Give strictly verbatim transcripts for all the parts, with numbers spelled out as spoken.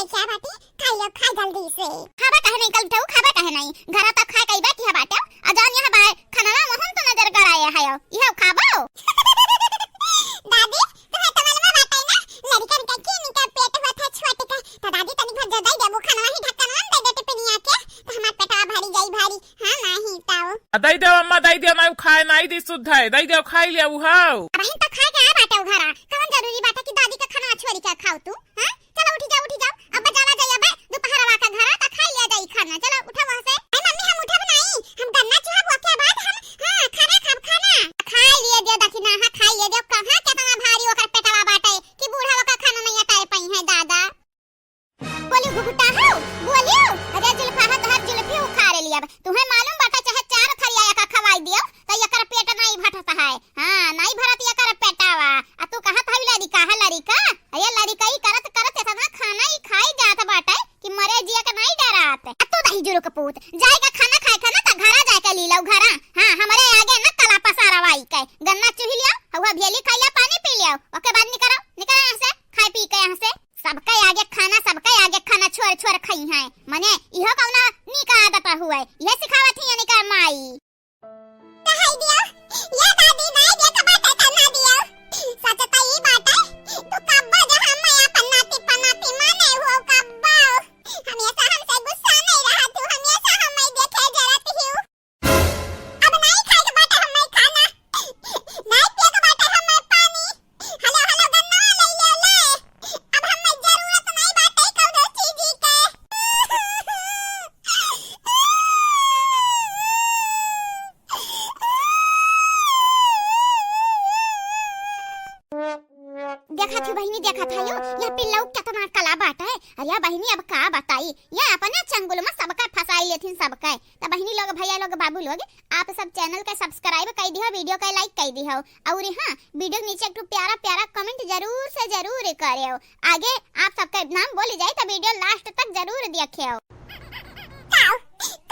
क्या बाटी? खाइ लेव, खाइ जल्दी से। खाबे काहे नाहीं, कल उठाऊ, खाबे काहे नाहीं? घरा तक खाइ कइ बैठी है बाटे, आ जान यहाँ बाहर खाना ना, वहन तो नजर गड़ाए है, यह खाबो? दादी, तुम्हें तो मालूम बाटे ना, लड़कन के किन के पेट होत है छोट के, तो दादी तनी भर जो दे देबू खाना, वही ढक्कन में दे दे टिफिनिया के, तो हमार पेटवा भरी जाई भारी। हाँ, नाहीं ताऊ। आ, दइ देव अम्मा, दइ देव, नाहीं खाए, नाहीं दी शुद्ध है, दइ देव, खाइ लेव हौ। अबहिन तो खाइ के आए बाटे उ घरा, कवन जरूरी बाटे कि दादी के खाना छोरि के खाउ तू, हाँ? चलो उठि जाउ, उठि जाउ, अब जावा जाई, अबे दुपहरवा के घरा त खाइ लिया जाई खाना, चलो उठो वहाँ से। अरे मम्मी, हम उठब नाहीं, हम गन्ना चुहब, ओके बाद हम, हाँ, खाना खाब, खाना। खाइ लिया जाउ दखिना, हाँ, खाइ लिया जाउ, कहाँ केतना भारी ओकर पेटवा बाटे कि बूढ़ा ओकर खाना नाहीं अटाए पइहैं दादा। बोली घुघुटा हो, बोलियो। अरे जुल्फा हो, तोहर जुल्फी उखाड़े लिया। तुम्हें मालूम बाटे, चाहे चार थरिया एका खवाइ दियो, तो एकर पेट नाहीं भरत है। हाँ, नाहीं भरत एकर पेटावा। आ तू कहत हई लड़िका है, लड़िका? अरे लड़िकई करत करत एतना खाना ई खाइ जात बाटे कि मरे जिया के नाहीं डरात। आ तू दही जुरु के पूत, जाए के खाना खाए के ना, त घरा जाए के ली लउ घरा। हाँ, हमरे आगे ना कला पसारवाई के। गन्ना चुहि लियो, हउआ भेली खाइ लियो, पानी पी लियो, ओके बाद निकरो, निकरो यहाँ से, खाए पी के यहाँ से। सबके आगे खाना, सबके आगे खाना, छोर छोर खइहैं। मने इहो कउनो नीक आदत हुए, इहे सिखावत ही इनकर माई। कहाई दियो, ये दादी नाई दे के बाटे त ना दियो। सच त ई बाटे, तू कब्बो जहाँ मैं अपन नाती पनाती माने हो कब्बो। हमेशा हमसे गुस्सा नहीं रहा तू, हमेशा हमें देखे जरत हियो। अब नाई खाए के बाटे हमें खाना, नाई पिए के बाटे हमें पानी। हेलो, हेलो, गन्ना ले ले ले। अब हमें जरूरत नाई बाटे कउनो चीज के। देखत ही बहिनी, देखत हयो, यह पिल्लऊ केतना कला बाटे। अरे बहिनी, अब का बताई, यह अपने चंगुल में सबका फंसाई लेथिन सबके। त बहिनी लोग, भइया लोग, बाबू लोग, आप सब channel के subscribe कइ दिहो, video के like कइ दिहो, अउर हाँ, video के नीचे एक ठो प्यारा प्यारा comment जरूर से जरूर करेव। आगे आप सबके नाम बोली जाई त video last तक जरूर देखेव। काऊ,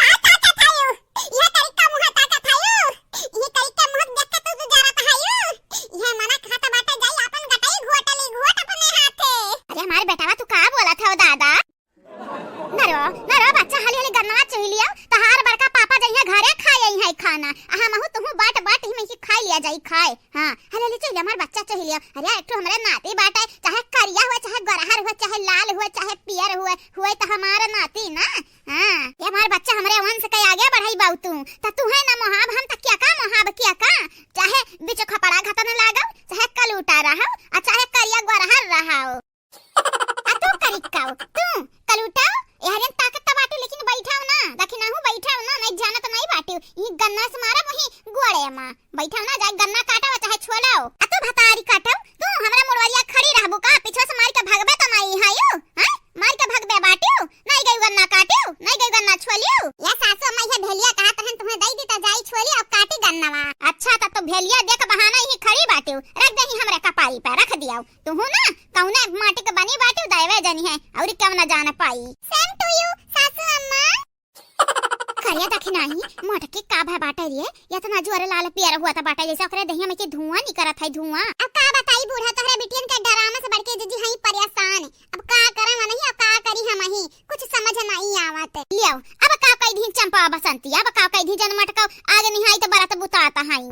का, का, का खायो? ये करिका मुँह ताकत हयो? ये करिका मुँह देख के तू, तू जरत हयो? ये मना कहत बाटे जाई आपन गटई घोट ली, घोट अपने हाथे। अरे हमार बेटवा, तू का बोलत हो दादा? ना रो, ना रो बच्चा, हाली हाली गन्नवा चुहि लियो, तहार बड़का पापा जइहैं घरे खाए अइहैं खाना। आ हमहू तुहू बाट बाट ही में ही खाइ लिया जाई खाए। हाँ, हाली हाली चुहि लियो, हमार बच्चा चुहि लियो। अरे एक ठो हमरे नाती बाटे, चाहे करिया हुए, चाहे गोरहर हुए, चाहे लाल हुए, चाहे पियर हुए, हुए त हमार नाती ना। हाँ, ये हमार बच्चा हमरे वंश के आगे बढ़ाई बाऊ तू। त तुहे ना मोहाब हम त क्या का मोहाब क्या का? चाहे बिच खपड़ा घतन लागो, चाहे कलूटा रहो, आ चाहे करिया गोरहर रहो। आ तू करिकाऊ, तू कलूटाऊ, एहरियन ताकत त बाटू, लेकिन बैठाऊ ना, दखिनाहू बैठाऊ ना, नहीं जानत नहीं बाटू। ई गन्ना से मारा वही गोड़े मा। बैठाऊ ना, जाए गन्ना काटाऊ, चाहे छोलाऊ। आ तू भतारी काटाऊ, तू हमरा मुड़वरिया खड़ी रहबू का? पीछे से मार के भगबे त नहीं है यू, हैं? मार के भगबे बाटू, नहीं गई गन्ना काटू, नहीं गई गन्ना छोलियो। या सासू अम्मा, ये भेलिया कहा तहन तुम्हें दई दी त जाई छोली और काटी गन्नवा। अच्छा, तब तो भेलिया देख बहाना ही खड़ी बाटू, रख दे ही हमरे कपारी पे, रख दियाऊ। तुहू ना कौने माटी के बनी बाटी, दैवे जनी है, और क्यों ना जान पाई। Same to you, सासू अम्मा। करिया दखिनाही, मोटकी का भा बाटे रे, इतना जोर लाल पियर हुआ था बाटे, जैसे ओकरे दहिया में के धुआं निकरत है, धुआं। अब का बताई बूढ़ा, तोहरे बिटियन के डरामा से बड़के जीजी हई परेशान। अब का करम नहीं, अब का करी हम ही, कुछ समझ नहीं आवत। लियो, अब का कह दी चंपा बसंती, अब का कह दी जन मटकाऊ, आगे नहीं आई तो बरत बुतात हई।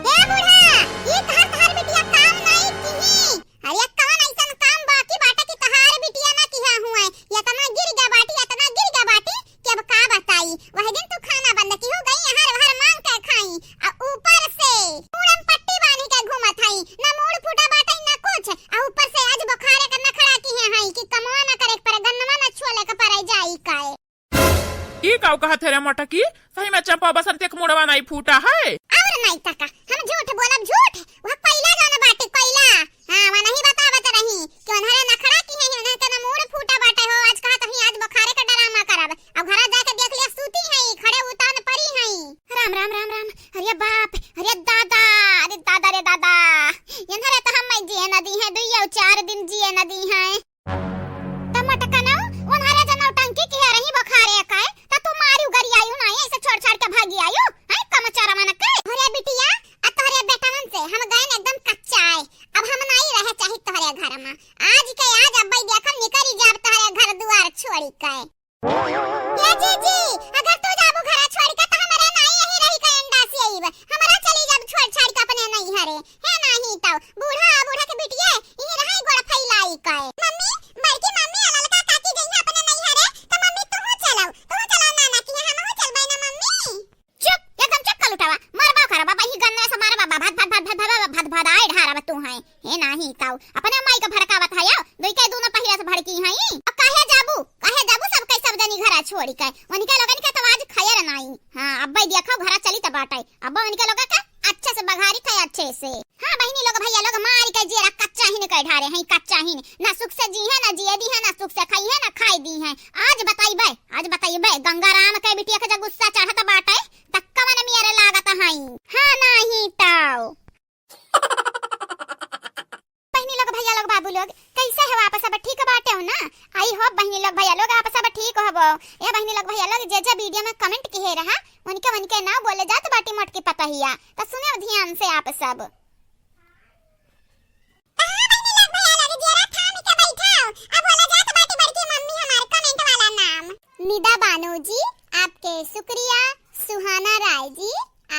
हे बूढ़ा, ई तहार, तहार बिटिया काम नाई किही। अरे कवन ऐसन काम बाकी बाटे कि तहार बिटिया ना किहा हुए? इतना गिर गया बाटी, इतना गिर गया बाटी कि अब का बताई। वह दिन तू खाना बंद किहू गई, हर हर मांग के खाई। आ ऊपर से मूड़न पट्टी बांधी के घूमत हई, ना मूड़ फूटा बाटे ना कुछ। आ ऊपर से आज बुखारे का नखड़ा किहे हई कि कमवा ना करे के परे, गन्नवा ना छोले के परे जाई काए। ई काऊ कहत है रे मोटकी? सही में चंपा बसंती के मुड़वा नहीं फूटा है? और नहीं त का, हम झूठ बोलब झूठ? वह कोयला जौन बाटे कोयला। हाँ, वह नहीं बतावत रही कि उन्हरे नखड़ा किहे हैं, उन्हरे के ना मूड़ फूटा बाटे हो। आज कहत ही आज बुखारे का डरामा करब, अब घरा जाके देख लिया सूती है, खड़े उतान परी है। राम राम राम राम। अरे बाप, अरे दादा, अरे दादा रे दादा, इन्हरे तो हम जिए न दी है, दुइयो चार दिन जिए न दी है। त मटकनऊ, उन्हरे जन नौटंकी किहे रही बुखारे काए, त तू मारी उगरी आयु ना, ऐसे छोड़ छाड़ के भागी आयु, हैं, कमचारा मन के। तोहरे बिटिया, आ तोहरे बेटवन से हम गए न एकदम कच्चा आए, अब हम नहीं रहे चाहित तोहरे घर में। आज के आज अब्बई देखम निकरी जाब त के। ए जीजी, अगर तू जाबू घरा छोड़ के, त हमरा नाई यही रही के अंडा से आइब। हमरा चली जाब छोड़ छाड़ के अपने नैहरे। हे नाही तउ, बूढ़ा, बूढ़ा के बिटिया, इही रही गोड़ फैलाई के। मम्मी, बड़की मम्मी आ ललका काकी जइहे अपने नैहरे, त मम्मी तू चलाओ, तू चलाओ नाना की, हमहू चलबै ना मम्मी। चुप, एकदम चुप कर उठावा। मरबा करबा, बही गन्ने से मरबा, भद, भद, भद, भद, भद, भद, भद, आए ढारब तू हैं। हे नाही ताऊ, अपने माई के भड़कावत है यो, दुई के दूनो पहिया से भड़की हैं। अब काहे जाबू, काहे जाबू सब के सब जनी घरा छोड़ी के? उनके लोगन के तो आज खैर नाही। हाँ, अब्बे देखो घरा चली त बाटे। अब्बे उनके लोग के अच्छे से बघारी के अच्छे से। हाँ बहिनी लोग, भैया लोग, मारी के जियरा कच्चा ही न कह ढारे हैं, कच्चा ही न। ना सुख से जी है, ना जिए दी है, ना सुख से खाई है, ना खाए दी है। आज बताइबे, आज बताइबे, गंगाराम के बिटिया के जब गुस्सा चढ़त बाटे, त कवन मेरे लागत हई। हाँ, नाही तउ। बहिनी लोग, भैया लोग, बाबू लोग, कैसे हो आप सब? ठीक बाटे हो ना? I hope बहिनी लोग, भैया लोग, आप सब ठीक होबो। ए बहिनी लोग, भैया लोग, जे जे video में comment किहे रहा, उनके, उनके नाव बोले जात बाटी मोटकी पतहिया, त सुने ध्यान से आप सब। कहाँ बहिनी लोग, भैया लोग, जियरा थाम के बैठाओ। अब बोला जात बाटी बड़की मम्मी हमार comment वाला नाम। निदा बानो जी, आपके शुक्रिया। सुहाना राय जी,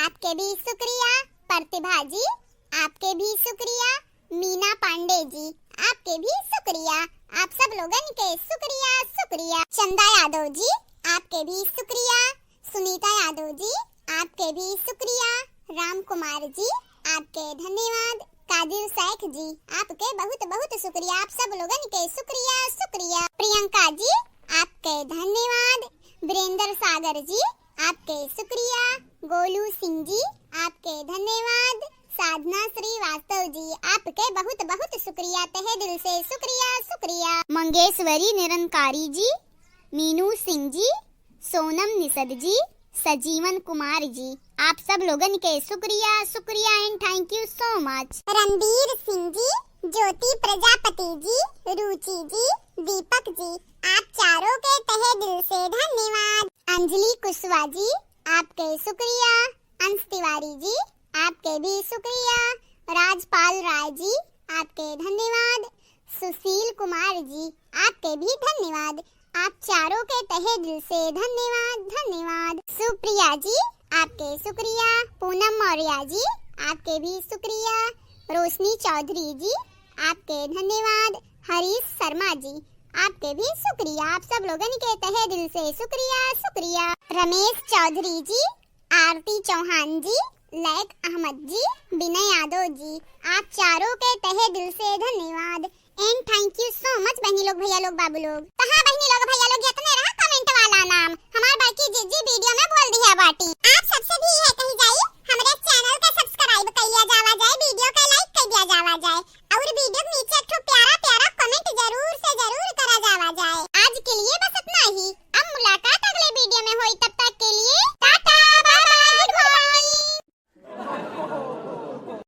आपके भी शुक्रिया। प्रतिभा जी, आपके भी शुक्रिया। मीना पांडे जी, आपके भी शुक्रिया। आप सब लोगन के शुक्रिया, शुक्रिया। चंदा यादव जी, आपके भी शुक्रिया। सुनीता यादव जी, आपके भी शुक्रिया। राम कुमार जी, आपके धन्यवाद। कादिर शेख जी, आपके बहुत बहुत शुक्रिया। आप सब लोगन के शुक्रिया, शुक्रिया। प्रियंका जी, आपके धन्यवाद। वीरेंद्र सागर जी, आपके शुक्रिया। गोलू सिंह जी, आपके धन्यवाद। साधना श्रीवास्तव जी, आपके बहुत बहुत शुक्रिया, तहे दिल से शुक्रिया, शुक्रिया। मंगेश्वरी निरंकारी जी, मीनू सिंह जी, सोनम निषद जी, सजीवन कुमार जी, आप सब लोगन के शुक्रिया, शुक्रिया and thank you so much। रणबीर सिंह जी, ज्योति प्रजापति जी, रुचि जी, दीपक जी, आप चारों के तहे दिल से धन्यवाद। अंजलि कुशवाहा जी, आपके शुक्रिया। अंश तिवारी जी, आपके भी शुक्रिया। राजपाल राय जी, आपके धन्यवाद। सुशील कुमार जी, आपके भी धन्यवाद। आप चारों के तहे दिल से धन्यवाद, धन्यवाद। सुप्रिया जी, आपके शुक्रिया। पूनम मौर्य जी, आपके भी शुक्रिया। रोशनी चौधरी जी, आपके धन्यवाद। हरीश शर्मा जी, आपके भी शुक्रिया। आप सब लोगन के तहे दिल से शुक्रिया, शुक्रिया। रमेश चौधरी जी, आरती चौहान जी, लैक अहमद जी, विनय यादव जी, आप चारों के तहे दिल से धन्यवाद and thank you so much बहिनी लोग, भैया लोग, बाबू लोग। तो हाँ बहिनी लोग, भैया लोग, ये